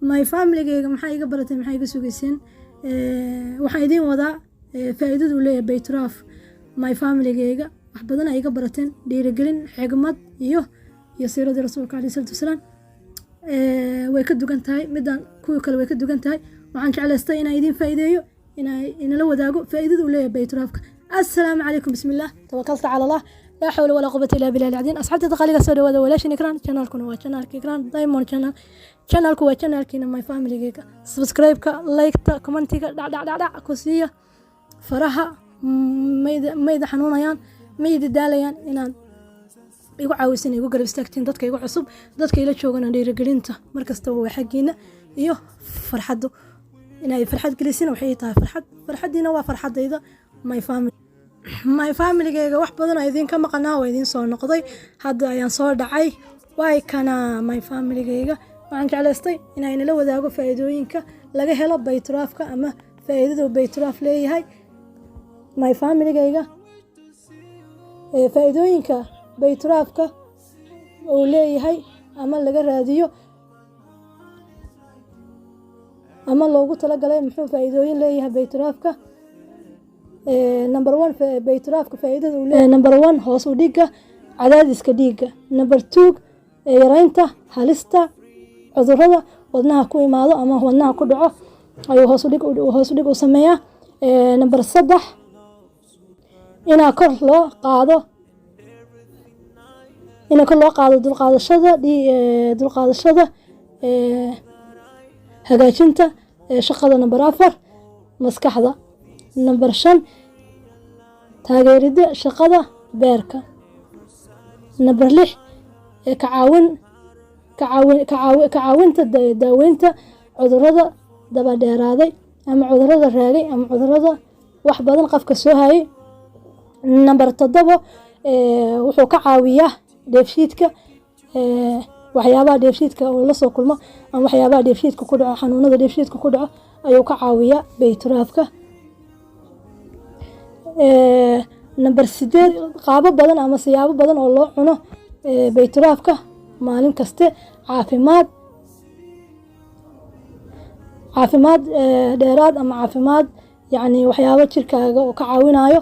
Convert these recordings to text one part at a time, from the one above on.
My familygeyga, maxaa iga baratay? Maxaa iga sugayseen? Waxaan idiin wadaa faa'iidadu uu leeyahay bayturaaf. My familygeyga, wax badan ay iga barateen, dhiirigelin, xigmad iyo siiradii Rasuulka caleyhi salaatu wasalaam. Way ka dugan tahay midaan kuwii kale, way ka dugan tahay. Waxaan jeclaystay inaan idiin faa'iideeyo, inaan inala wadaago faa'iidada uu leeyahay bayturaafka. Assalaamu calaykum. Bismillaah, tawakalta cala Allah, laa xawla walaa quwata illaa billahi alcadiim. Asxaabta qaaliga, soo dhawaada. Walaashin Ikraan, channelkuna waa channelka Ikraan Diamond Channel, channelku waa channelkiina. My familygeyga, subscribe-ka, like-ta, commentiga dhac dhac dhac dhac ku siiya. Faraha mayda xanuunayaan, mayda daalayaan inaad igu caawisin, igu garab istaagtiin. Dadka igu cusub, dadka ila joogana, dhiirigelinta markastaba waa xaggiina iyo farxaddu. Inay farxad gelisin waxay ii tahay farxad, farxaddiina waa farxaddayda. My family, my familygeyga, wax badan oo idinka maqanaa waa idiin soo noqday. Hadda ayaan soo dhacay, waay kana. My familygeyga, waxaan jeclaystay inaan inala wadaago faa'iidooyinka laga helo bayturaafka ama faa'iidada uu bayturaaf leeyahay. My familygeyga, faa'iidooyinka bayturaafka uu leeyahay ama laga raadiyo ama loogu talagalay, muxuu faa'iidooyin leeyahay bayturaafka? Number one, bayturaafka faa'iidada uu leeyahay: number one, hoos u dhigga cadaadiska dhiigga. Number two, yareynta halista cudurrada wadnaha ku imaado ama wadnaha ku dhaco ayuu hoos u dhig u sameeyaa. Number saddex, inaa kor loo qaado, dulqaadashada, hagaajinta shaqada. Number afar, maskaxda. Number shan, taageeridda shaqada beerka. Number lix, ka caawinta daaweynta cudurrada dabadheeraaday ama cudurrada raagay ama cudurrada wax badan qofka soo hayay. Number toddobo, wuxuu ka caawiyaa dheefshiidka, waxyaabaha dheefshiidka uu lasoo kulmo ama waxyaabaha dheefshiidka ku dhaco, xanuunada dheefshiidka ku dhaco ayuu ka caawiyaa bayturaafka. Number sideed, qaabo badan ama siyaabo badan oo loo cuno bayturaafka maalin kaste, caafimaad dheeraad ama caafimaad, yacni waxyaabo jirkaaga oo ka caawinayo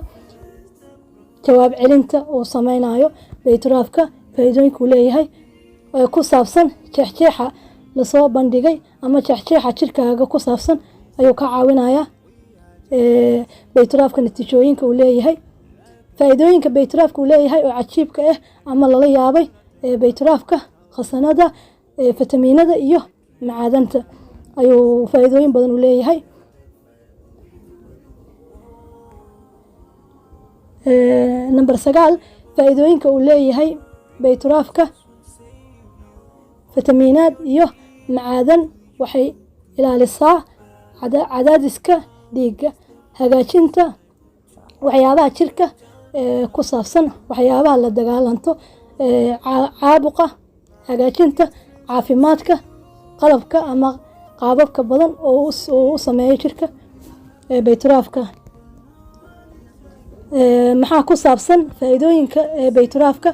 jawaab celinta uu sameynayo bayturaafka. Faa'iidooyinka uu leeyahay ee ku saabsan jeexjeexa lasoo bandhigay ama jeexjeexa jirkaaga ku saabsan ayuu ka caawinayaa bayturaafka. Natiijooyinka uu leeyahay, faa'iidooyinka bayturaafka uu leeyahay oo cajiibka ah ama lala yaabay, bayturaafka khasanada fitamiinada iyo macaadanta ayuu faa'iidooyin badan u leeyahay. Number sagaal, faa'iidooyinka uu leeyahay bayturaafka, fitamiinaad iyo macaadan, waxay ilaalisaa cadaadiska dhiigga, hagaajinta waxyaabaha jirka ku saabsan waxyaabaha la dagaalanto caabuqa, hagaajinta caafimaadka qalabka ama qaababka badan oo u sameeyo jirka bayturaafka. Maxaa ku saabsan faa'iidooyinka bayturaafka?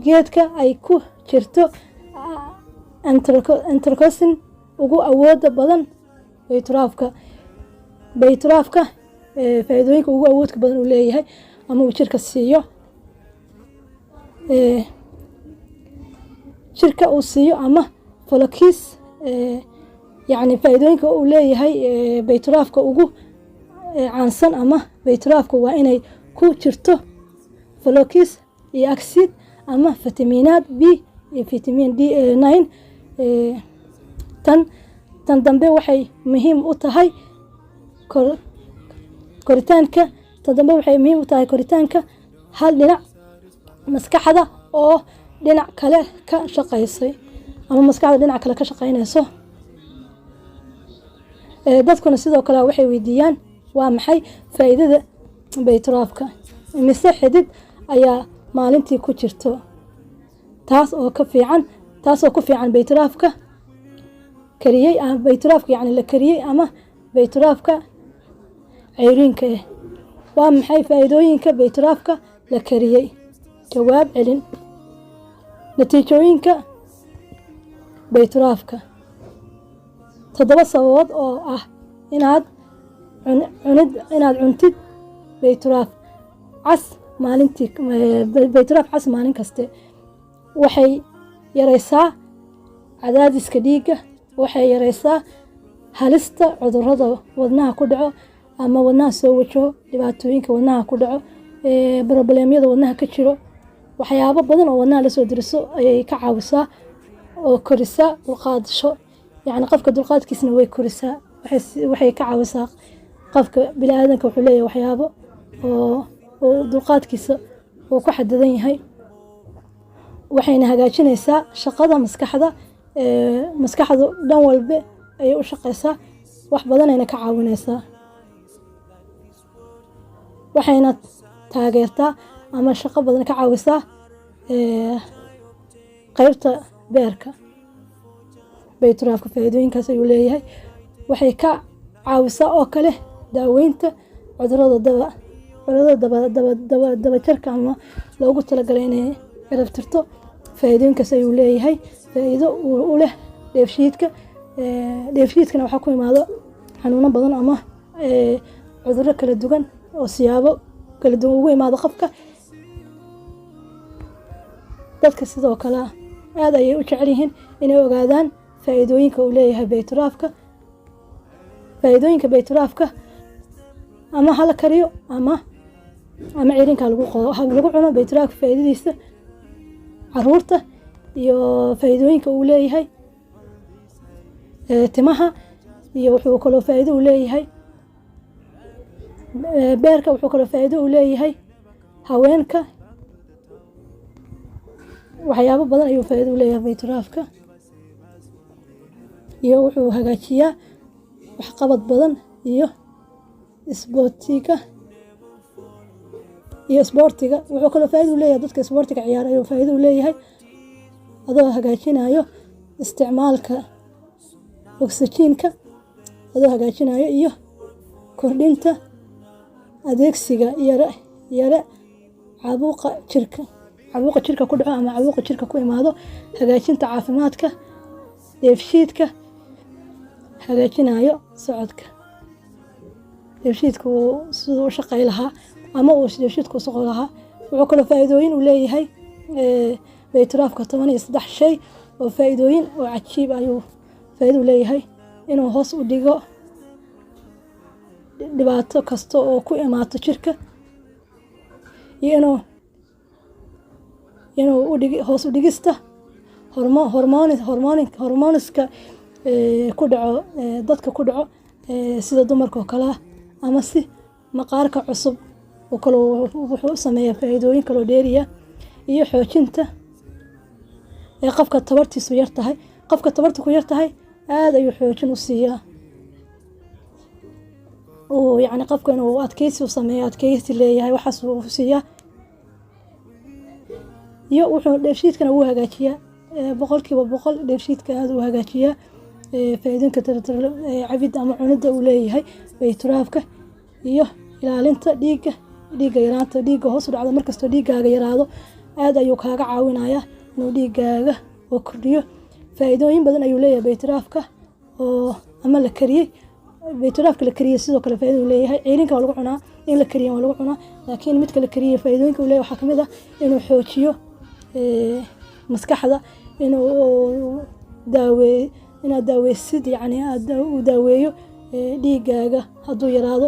Geedka ay ku jirto anthracosin ugu awooda badan bayturaafka. Bayturaafka faa'iidooyinka ugu awoodka badan uu leeyahay ama uu jirka siiyo, jirka uu siiyo ama folokis, yacni faa'iidooyinka uu leeyahay bayturaafka ugu caansan ama bayturaafka waa inay ku jirto folokis iyo acid ama fitamiinaad B iyo fitamiin D 9. Tan dambe waxay muhiim u tahay koritaanka, tan dambe waxay muhiim u tahay koritaanka hal dhinac maskaxda oo dhinac kale ka shaqeysay ama maskaxda dhinac kale ka shaqeynayso. Dadkuna sidoo kale waxay weydiiyaan: waa maxay faa'iidada bayturaafka? Mise xidid ayaa maalintii ku jirto, taas oo ka fiican, taasoo ku fiican bayturaafka kariyey, bayturaafka yacni la kariyey ama bayturaafka ceyriinka ah? Waa maxay faa'iidooyinka bayturaafka la kariyey? Jawaab celin natiijooyinka bayturaafka. 7 sababood oo ah inaad cunid, inaad cuntid bayturaaf cas maalintii, bayturaaf cas maalin kaste. Waxay yareysaa cadaadiska dhiigga, waxay yareysaa halista cudurrada wadnaha ku dhaco ama wadnaha soo wajaho, dhibaatooyinka wadnaha ku dhaco, problemyada wadnaha ka jiro, waxyaabo badan oo wadnaha lasoo diriso ayay ka caawisaa oo korisaa dulqaadasho. Yacni qofka dulqaadkiisna way korisaa. Waxay ka caawisaa qofka bini'aadanka. Wuxuu leeyahay waxyaabo oo dulqaadkiisa uu ku xadidan yahay. Waxayna hagaajinaysaa shaqada maskaxda. Maskaxdu dhan walba ayay u shaqeysaa, wax badanayna ka caawinaysaa. Waxayna taageertaa ama shaqo badan ka caawisaa qeybta beerka. Bayturaafka faa'iidooyinkaas ayuu leeyahay. Waxay ka caawisaa oo kale daaweynta cudurrada daba cudurrada daba daba daba dabajarka ama loogu talagalay inay ciribtirto. Faa'iidooyinkaas ayuu leeyahay. Faa'iido u leh dheefshiidka. Dheefshiidkana waxaa ku imaado xanuuno badan ama cudurro kala duwan oo siyaabo kala duwan ugu imaado qofka. Dadka sidoo kale aad ayay u jecel yihiin inay ogaadaan faa'iidooyinka uu leeyahay bayturaafka. Faa'iidooyinka bayturaafka, ama hala kariyo ama cirinka lagu qodo, lagu cuno. Bayturaafka faa'iidadiisa caruurta iyo faa'iidooyinka uu leeyahay timaha, iyo wuxuu kaloo faa'iido uu leeyahay beerka, wuxuu kaloo faa'iido uu leeyahay haweenka. Waxyaabo badan ayuu faa'iido u leeyahay bayturaafka, iyo wuxuu hagaajiyaa waxqabad badan iyo isboortiga. Wuxuu kaloo faa'iido u leeyahay dadka isboortiga ciyaara ayuu faa'iido u leeyahay, adoo hagaajinayo isticmaalka oksijiinka, adoo hagaajinayo iyo kordhinta adeegsiga yare yare caabuqa jirka, caabuqa jirka ku dhaco ama caabuqa jirka ku imaado, hagaajinta caafimaadka dheefshiidka, hagaajinayo socodka dheefshiidka uu siduu u shaqey lahaa ama uu dheefshiidka u socon lahaa. Wuxuu kaloo faa'iidooyin uu leeyahay bayturaafka 13 shay oo faa'iidooyin oo cajiib ayuu faa'iido u leeyahay: inuu hoos u dhigo dhibaato kasta oo ku imaato jirka, iyo inuu udhig hoos u dhigista hormooniska ku dhaco dadka ku dhaco, sida dumarka oo kale ah, ama si maqaarka cusub oo kale. Wuxuu u sameeyaa faa'iidooyin kaloo dheeriya, iyo xoojinta ee qofka tabartiisu yar tahay. Qofka tabarta ku yar tahay aad ayuu xoojin u siiyaa, uu yacni qofka inuu adkeysi u sameeyo, adkeysi leeyahay, waxaas uu siiyaa. Iyo wuxuu dheefshiidkana wuu hagaajiyaa 100%. Dheefshiidka aad uu hagaajiyaa. Faa'iidooyinka cabidda ama cunidda uu leeyahay bayturaafka, iyo ilaalinta dhiigga, dhiigga yaraanta, dhiigga hoos u dhacdo. Markastoo dhiiggaaga yaraado, aad ayuu kaaga caawinayaa inuu dhiiggaaga oo kordhiyo. Faa'iidooyin badan ayuu leeyahay bayturaafka oo ama la kariyey. Bayturaafka la kariyey sidoo kale faa'iido uu leeyahay. Ceyrinka waa lagu cunaa, in la kariyo waa lagu cunaa, laakiin midka la kariyey faa'iidooyinka uu leeyahay waxaa kamid ah inuu xoojiyo maskaxda, inuu daaweeyo, inaad daaweysid, yacni aad uu daaweeyo dhiiggaaga hadduu yaraado,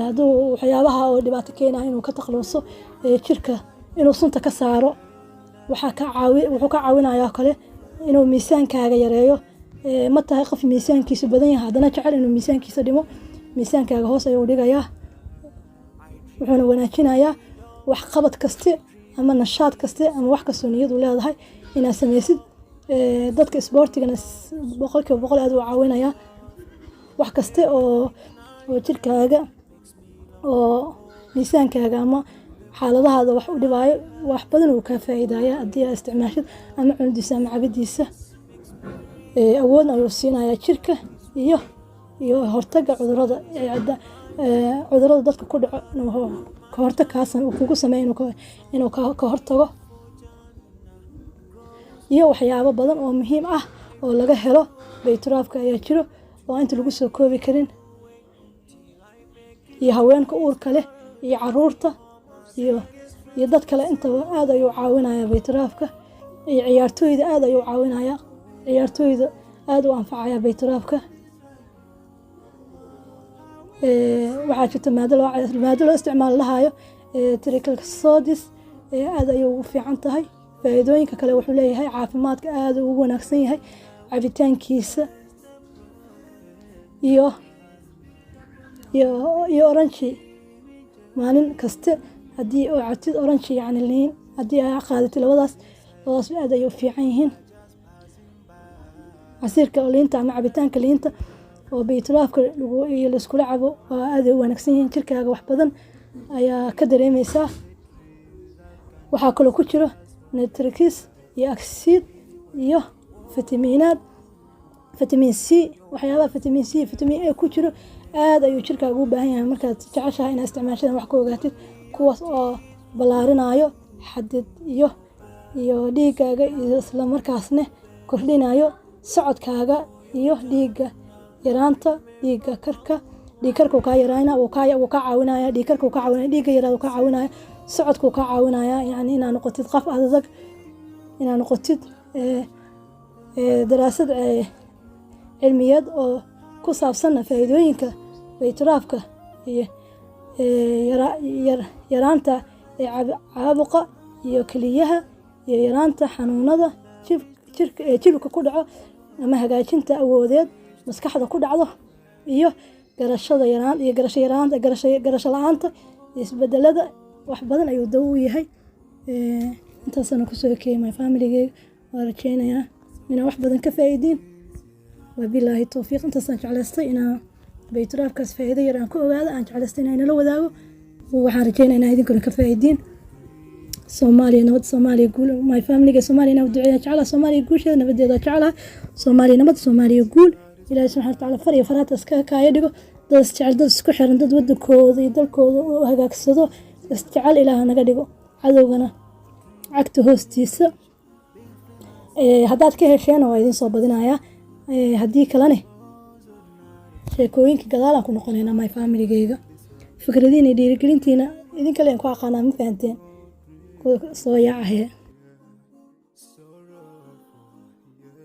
hadduu waxyaabaha oo dhibaato keenayo inuu ka takhaluso, jirka inuu sunta ka saaro. Waxaa ka caawi wuxuu ka caawinayaa kale inuu miisaankaaga yareeyo. Ma tahay qof miisaankiisu badan yahay haddana jecel inuu miisaankiisa dhimo? Miisaankaaga hoos ayuu dhigayaa, wuxuuna wanaajinayaa waxqabad kaste ama nashaad kaste ama wax kastoo niyadu leedahay inaad sameysid. Dadka isboortigana 100% aad u caawinayaa. Wax kaste oo jirkaaga oo miisaankaaga ama xaaladahaada wax u dhibaayo, wax badan uu kaa faa'iidaya haddii aad isticmaashid ama cunidiisa ama cabidiisa. Awoodna ayuu siinayaa jirka iyo hortagga cudurrada, cudurrada dadka ku dhaco inuu ka hortag kaas uu kugu sameeyo, inuu ka hortago, iyo waxyaabo badan oo muhiim ah oo laga helo. Bayturaafka ayaa jiro oo inta lagu soo koobi karin, iyo haweenka uurka leh iyo caruurta iyo dad kale intaba aad ayuu caawinayaa bayturaafka. Iyo ciyaartooyda aad ayuu caawinayaa, ciyaartooyda aad u anfacaya bayturaafka. Waxaa jirta maado loo isticmaalo lahayo triglycerides, aad ayuu ugu fiican tahay. Faa'iidooyinka kale wuxuu leeyahay caafimaadka aad ugu wanaagsan yahay cabitaankiisa iyo orange maalin kaste haddii oo cabtid orange, yacni liin haddii aa qaadatid, labadaas aad ayay u fiican yihiin. Casiirka liinta ama cabitaanka liinta oo bayturaafka lagu iyo laiskula cabo waa aad ay u wanaagsan yihiin. Jirkaaga wax badan ayaa ka dareemeysaa. Waxaa kaloo ku jiro nitrics iyo acid iyo fitamiinaad, vitamin C, waxyaabaha vitamin C, vitamin A ku jiro aad ayuu jirkaaga u baahan yahay. Markaad jeceshahay inaad isticmaashada wax ka ogaatid, kuwaas oo ballaarinayo xadid iyo dhiigaaga, iyo isla markaasna kordhinayo socodkaaga iyo dhiigga yaraanta, dhiigga karka. Dhiig karka uu kaa yaraana, wuu kaa caawinaya. Dhiig karka uu kaa caawinaya, dhiigga yaraada uu kaa caawinaya, socodka uu kaa caawinaya, yacni inaad noqotid qof adag inaad noqotid. Daraasad cilmiyeed oo ku saabsan faa'iidooyinka bayturaafka iyo yaraanta caabuqa iyo keliyaha iyo yaraanta xanuunada jirka ee jilibka ku dhaco, ama hagaajinta awoodeed maskaxda ku dhacdo, iyo garashada yaraan iyo garasho yaraanta, garasho la-aanta iyo isbedelada, wax badan ayuu dawo u yahay. Intaasana kusoo ekeeyay, my familygeyga. Waa rajeynayaa inaa wax badan ka faa'iidiin. Wabilaahi towfiiq. Intaasaan jeclaystay inaa bayturaafkaas faa'iido yar aan ku ogaado, aan jeclaystay inaa inala wadaago. Waxaan rajeynaya inaa idinkuna ka faa'iidiin. Soomaaliya nabad, Soomaaliya guul. My familyga Soomaaliya inaa duceeya jeclaha, Soomaaliya guusheeda, nabadeeda jeclaha. Soomaaliya nabad, Soomaaliya guul. Ilaahay subxana watacaala far iyo faraata iska kaaya dhigo. Dad isjecel, dad isku xiran, dad wadankooda iyo dalkooda u hagaagsado, isjecel Ilaah naga dhigo, cadowgana cagta hoostiisa. Haddaad ka hesheena waa idiin soo badinayaa, haddii kalene sheekooyinka gadaalaan ku noqonaynaa. My familygeyga, fikradiina iyo dhiirigelintiina idin kale ku aqaanaa, ma fahanteen? Soo yaacahee.